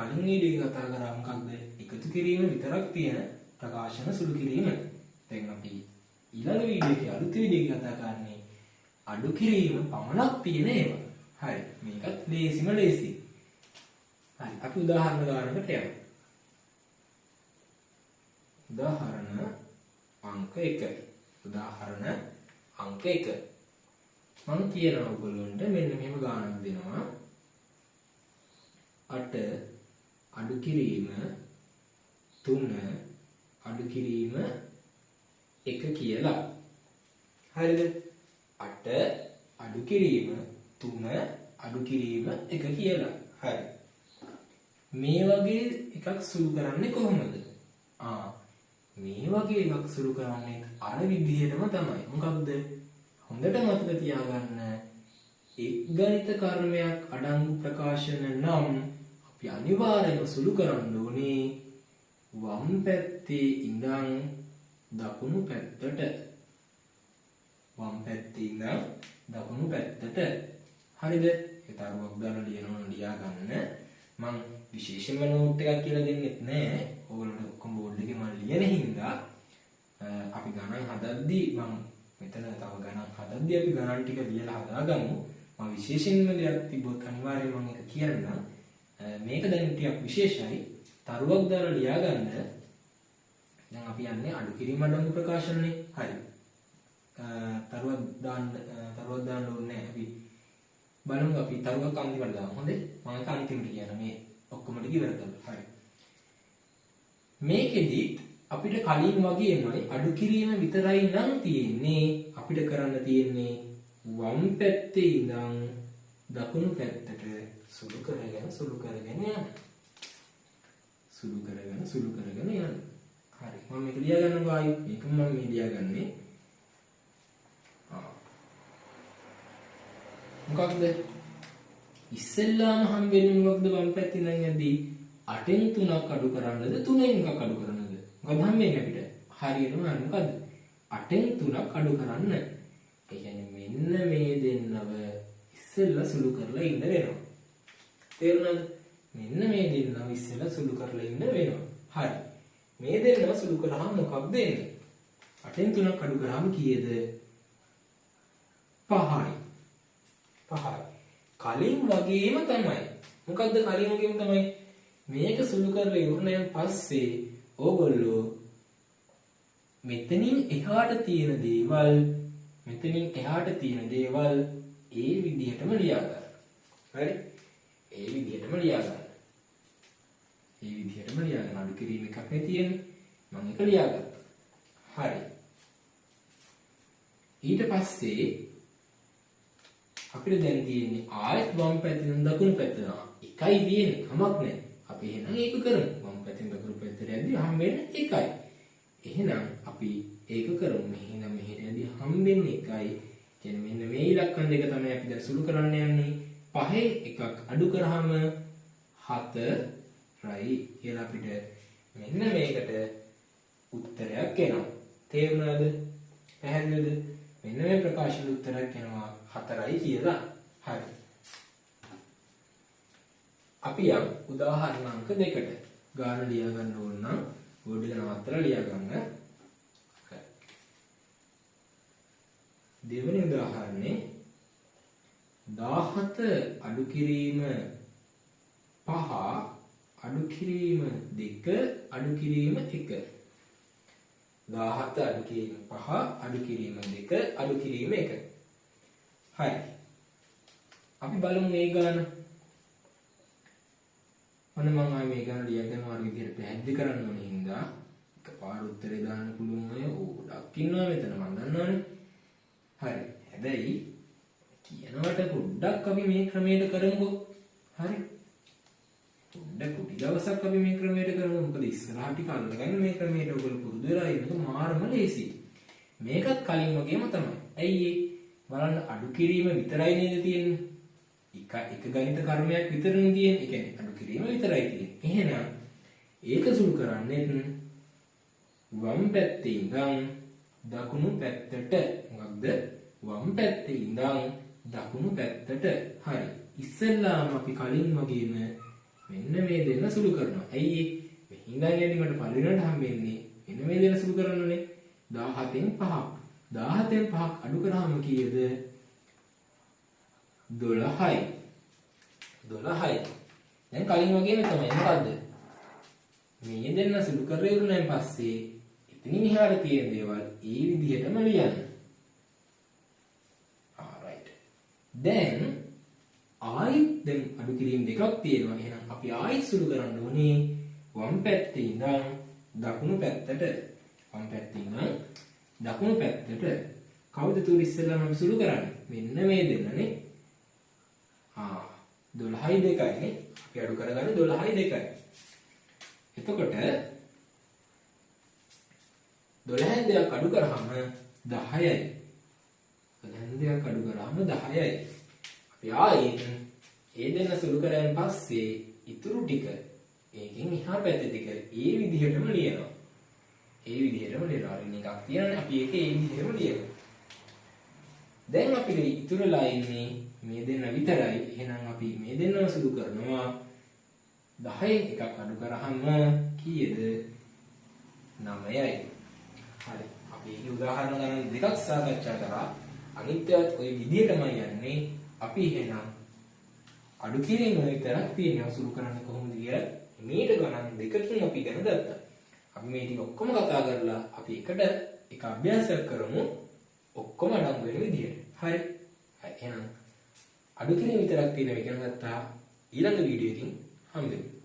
කලින් වීඩියෝ එකේ කතා කරා මොකක්ද? එකතු කිරීම විතරක් තියෙන ප්‍රකාශන සුළු කිරීම. දැන් අපි ඊළඟ වීඩියෝ එකේ අලුත් වීඩියෝ එකේ කතා කරන්නේ අඩු කිරීම පමණක් තියෙන ඒවා. හරි. මේකත් ලේසිම ලේසි. හරි. අපි උදාහරණ ගානකට යමු. උදාහරණ අංක 1. උදාහරණ අංක 1. මං කියනවා ඔයගොල්ලන්ට මෙන්න මෙහෙම ගානක් දෙනවා. 8 අඩු කිරීම 3 අඩු කිරීම 1 කියලා. හරිද? 8 අඩු කිරීම 3 අඩු කිරීම 1 කියලා. හරි. මේ වගේ එකක් සුළු කරන්නේ කොහොමද? මේ වගේ එකක් සුළු කරන්නේ අර විදිහටම තමයි. මොකක්ද? හොඳට මතක තියාගන්න, එක් ගණිත කර්මයක් අඩංගු ප්‍රකාශන නම් අපි අනිවාර්යයෙන්ම සුළු කරන්න ඕනේ වම් පැත්තේ ඉඳන් දකුණු පැත්තට. වම් පැත්තේ ඉඳන් දකුණු පැත්තට. හරිද? ඒ තරුවක් දාලා ලියනවා නම් ලියා ගන්න. මං විශේෂයෙන්ම නෝට් එකක් කියලා දෙන්නෙත් නෑ. ඕගොල්ලන්ට ඔක්කොම බෝඩ් එකේ මං ලියන හින්දා අපි ගණන් හදද්දී මං මෙතන තව ගණන් හදද්දී අපි ගණන් ටික ලියලා හදාගමු. මං විශේෂයෙන්ම දෙයක් තිබ්බොත් අනිවාර්යයෙන් මං ඒක කියන්නම්. මේක දැන් ටිකක් විශේෂයි. තරුවක් දාලා ලියා ගන්න. දැන් අපි යන්නේ අඩු කිරීම අඩංගු ප්‍රකාශනනේ. හරි. තරුවක් දාන්න ඕනේ නෑ. අපි බලමු, අපි තරුවක් අන්තිමට දාමු. හොඳේ? මම ඒක අන්තිමට කියන මේ ඔක්කොම ටික ඉවර කරලා. හරි. මේකෙදි අපිට කලින් වගේමයි අඩු කිරීම විතරයි නම් තියෙන්නේ. අපිට කරන්න තියෙන්නේ වම් පැත්තේ ඉඳන් දකුණු පැත්තට සුළු කරගෙන සුළු කරගෙන යන්න. සුළු කරගෙන සුළු කරගෙන යන්න. හරි. මම මේක ලියා ගන්නකෝ ආයි. මේක මම මේ ලියාගන්නේ. මොකක්ද? ඉස්සෙල්ලාම හම්බෙන්නේ මොකක්ද වම් පැත්තේ ඉඳන් යද්දී 8න් 3ක් අඩු කරන්නද 3න් 1ක් අඩු කරන්නද? මොකක්ද හම්බෙන්නේ අපිට? හරියටම හරි මොකද්ද? 8න් 3ක් අඩු කරන්න. ඒ කියන්නේ මෙන්න මේ දෙන්නව ඉස්සෙල්ලා සුළු කරලා ඉන්න වෙනවා. තේරුණාද? මෙන්න මේ දෙන්නව ඉස්සෙල්ලා සුළු කරලා ඉන්න වෙනවා. හරි. මේ දෙන්නව සුළු කරාම මොකක්ද එන්නේ? 8න් 3ක් අඩු කරාම කීයද? 5යි. 5යි. කලින් වගේම තමයි. මොකද්ද කලින් වගේම තමයි? මේක සුළු කරලා ඉවරනයන් පස්සේ ඕගොල්ලෝ මෙතනින් එහාට තියෙන දේවල් මෙතනින් එහාට තියෙන දේවල් ඒ විදිහටම ලියා ගන්න. හරි? ඒ විදිහටම ලියා ගන්න. ඒ විදිහටම ලියා ගන්න. අඩු කිරීම එකක් නේ තියෙන්නේ. මම ඒක ලියාගත්තා. හරි. ඊට පස්සේ අපිට දැන් තියෙන්නේ ආයෙත් වම් පැත්තෙන් දකුණු පැත්තට. එකයි තියෙන්නේ. කමක් නැහැ. අපි එහෙනම් ඒක කරමු. වම් පැත්තෙන් දකුණු පැත්තට යද්දී හම්බෙන්නේ එකයි. එහෙනම් අපි ඒක කරමු. මෙහෙ ඉඳන් මෙහෙට යද්දී හම්බෙන්නේ එකයි. කියන්නේ මෙන්න මේ ඉලක්කම් දෙක තමයි අපි දැන් සුළු කරන්න යන්නේ. පහෙන් එකක් අඩු කරාම 4යි කියලා අපිට මෙන්න මේකට උත්තරයක් එනවා. තේරුණාද? පැහැදිලිද? මෙන්න මේ ප්‍රකාශන උත්තරයක් එනවා 4යි කියලා. හරි. අපි යම් උදාහරණ අංක දෙකට. ගාන ලියා ගන්න ඕන නම් බෝඩ් එක නවත්තලා ලියා ගන්න. හරි. දෙවෙනි උදාහරණේ 17 අඩු කිරීම 5 අඩු කිරීම 2 අඩු කිරීම 1. 17 අඩු කිරීම 5 අඩු කිරීම 2 අඩු කිරීම 1. හරි. අපි බලමු මේ ගාන. ඔන්න මං ආයේ මේ ගාන ලියගෙන ඔයාලට විදිහට පැහැදිලි කරන්න ඕන හින්දා එකපාර උත්තරේ දාන්න පුළුවන් අය ගොඩක් ඉන්නවා මෙතන මං දන්නවනේ. හරි. හැබැයි කියනවට පොඩ්ඩක් අපි මේ ක්‍රමයට කරමුකෝ. හරි. පොඩ්ඩක් කුටි දවසක් අපි මේ ක්‍රමයට කරමු. මොකද ඉස්සරහට ටික අල්ලගන්න මේ ක්‍රමයට ඔයගොල්ලෝ පුරුදු වෙලා ඉන්නක මාරම ලේසි. මේකත් කලින් වගේම තමයි. ඇයි ඒ? බලන්න අඩු කිරීම විතරයි නේද තියෙන්නේ. එක ගණිත කර්මයක් විතරනේ තියෙන්නේ. ඒ කියන්නේ අඩු කිරීම විතරයි තියෙන්නේ. එහෙනම් ඒක සුළු කරන්නේත් වම් පැත්තේ ඉඳන් දකුණු පැත්තට. මොකක්ද? වම් පැත්තේ ඉඳන් දකුණු පැත්තට. හරි. ඉස්සෙල්ලාම අපි කලින් වගේම මෙන්න මේ දෙන්න සුළු කරනවා. ඇයි ඒ? මෙහි ඉඳන් යන්නේ මට පළවෙනිවට හම්බෙන්නේ මෙන්න මේ දෙන්න සුළු කරන්නනේ. 17න් 5ක්. 17න් 5ක් අඩු කරාම කීයද? 12යි. 12යි. දැන් කලින් වගේම තමයි. මොකද්ද? මේ දෙන්න සුළු කරලා ඉවරනයින් පස්සේ එතනින් එහාට තියෙන දේවල් ඒ විදිහටම ලියන්න. ආ රයිට්. දැන් ආයිත් දැන් අඩු කිරීම දෙකක් තියෙනවා. එහෙනම් අපි ආයිත් සුළු කරන්න ඕනේ වම් පැත්තේ ඉඳන් දකුණු පැත්තට. වම් පැත්තේ ඉඳන් දකුණු පැත්තට. කවුද තුරු ඉස්සෙල්ලාම අපි සුළු කරන්නේ? මෙන්න මේ දෙන්නනේ. ආ 12යි 2යි නේ. අපි අඩු කරගන්නේ 12යි 2යි. එතකොට 12න් දෙකක් අඩු කරාම 10යි. 12න් දෙකක් අඩු කරාම 10යි. අපි ආයෙත් ඒ දෙන්න සුළු කරාන් පස්සේ ඉතුරු ටික ඒකෙන් එහා පැත්තේ ටික ඒ විදිහටම ලියනවා. ඒ විදිහටම ලියනවා. ඍණ එකක් තියෙනනේ අපි ඒක ඒ විදිහටම ලියනවා. දැන් අපිට ඉතුරුලා ඉන්නේ මේ දෙන්න විතරයි. එහෙනම් අපි මේ දෙන්නව සුළු කරනවා. 10න් එකක් අඩු කරාම කීයද? 9යි. හරි. අපි ඒකේ උදාහරණ ගණන් දෙකක් සාකච්ඡා කරා. අනිත් ඒවාත් ඔය විදිහටමයි යන්නේ. අපි එහෙනම් අඩු කිරීම විතරක් තියෙනවා සුළු කරන්න කොහොමද කියලා මීට ගණන් දෙකකින් අපි ඉගෙන ගත්තා. අපි මේ ටික ඔක්කොම කතා කරලා අපි එකට එක අභ්‍යාසයක් කරමු ඔක්කොම අඩංගු වෙන විදිහට. හරි. හරි. එහෙනම් අඩු කිරීම විතරක් තියෙනවා ඉගෙන ගත්තා. ඊළඟ වීඩියෝ එකකින් හම්බෙමු.